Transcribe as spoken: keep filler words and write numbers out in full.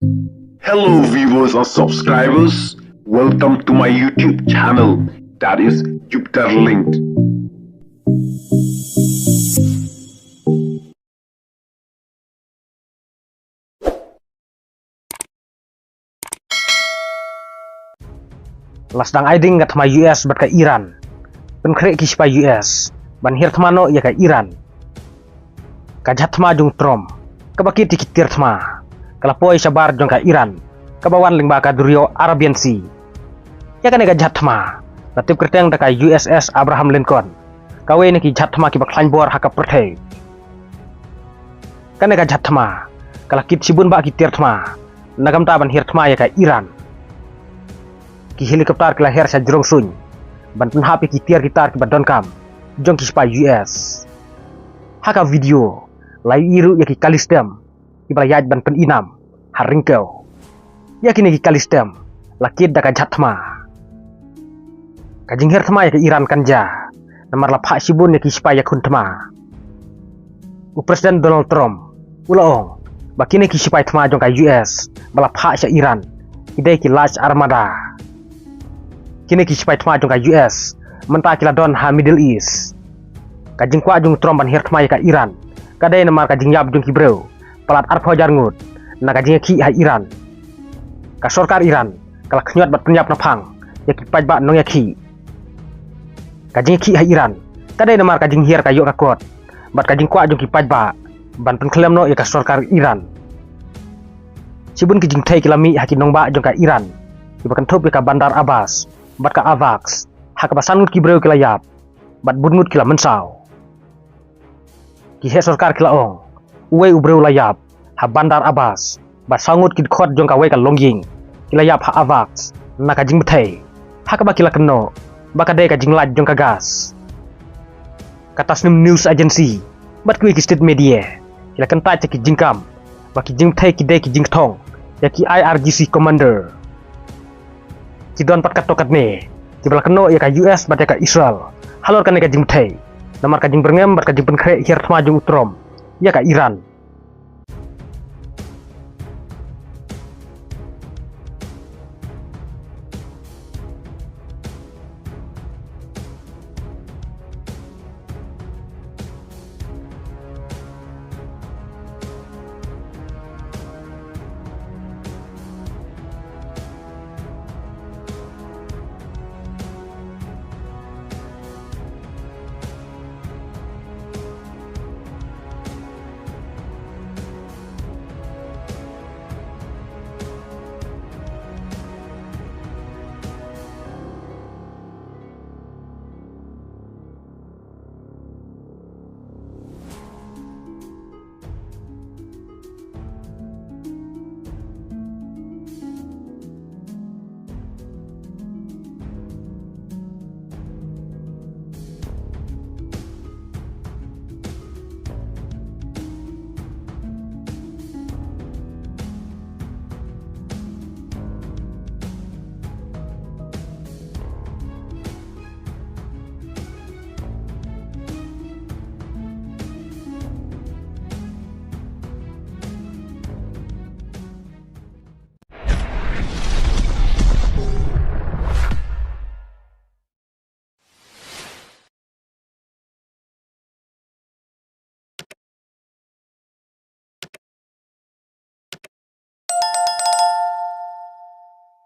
Hello viewers and subscribers, welcome to my YouTube channel, that is Jupiter Linked. La sdang ai ding ka thma U S bad ka Iran. Pynkhreh ki shipai U S ban hiar thma noh ïa ka Iran. Ka jhat thma jong u Trump kaba kit ïa ki tiar thma ka la poi shabar jong ka Iran kaba wan lyngba ka duriaw Arabian Sea. Ïa kane ka jhat thma la tip kyrteng da ka U S S Abraham Lincoln, kawei na ki jhat thma kiba khlaiñ bor ha ka pyrthei. Kane ka jhat thma ka la kit shibun bah ki tiar thma na ka bynta ban hiar thma ïa ka Iran. Ki helicopter ki la her sha jrong suiñ ban pynhap ïa ki tiar ki tar kiba donkam jong ki shipai U S. Ha ka video la ïohi ruh ïa ki kali stem kiba la ïaid ban pynïnam ha ryngkew. Ïa kine ki kali stem la kit da ka jhat thma. Ka jinghiar thma ïa ka Iran kan jia namar la phah shibun ïa ki shipai ïakhun thma. U President Donald Trump u la ong ba kine ki shipai thma jong ka U S ba la phah sha Iran ki dei ki large armada. Kine ki shipai thma jong ka U S mynta ki la don ha Middle East. Ka jingkwah jong u Trump ban hiar thma ïa ka Iran ka dei namar ka jingïap jong ki briew palat arphew hajar ngut na ka jingïakhih ha Iran. Ka sorkar Iran ka la khñiot bad pynïap naphang ïa ki paidbah nongïakhih. Ka jingïakhih ha Iran ka dei namar ka jinghiar ka ïoh ka kot bad ka jingkwah jong ki paidbah ban pynkhlem noh ïa ka sorkar Iran. Shibun ki jingthei ki la mih ha ki nongbah jong ka Iran kiba kynthup ïa ka Bandar Abbas bad ka Avax, ha kaba san ngut ki briew ki la ïap bad bun ngut ki la mynsaw. Ki heh sorkar ki la ong uwei u briew la ïap ha Bandar Abbas bad saw ngut ki dkhot jong kawei ka longïing ki la ïap ha Avax na ka jingbthei, ha kaba ki la kynnoh ba ka dei ka jinglait jong ka gas. Ka Tasnim News Agency bad kiwei ki state media ki la kyntait ïa ki jingkam ba ki jingbthei ki dei ki jingthong ïa ki I R G C commander. Ki don pat katto katne kiba la kynnoh ïa ka U S bad ïa ka Israel halor kane ka jingbthei namar ka jingbyrngem bad ka jingpynkhreh hiar thma jong u Trump ïa ka Iran.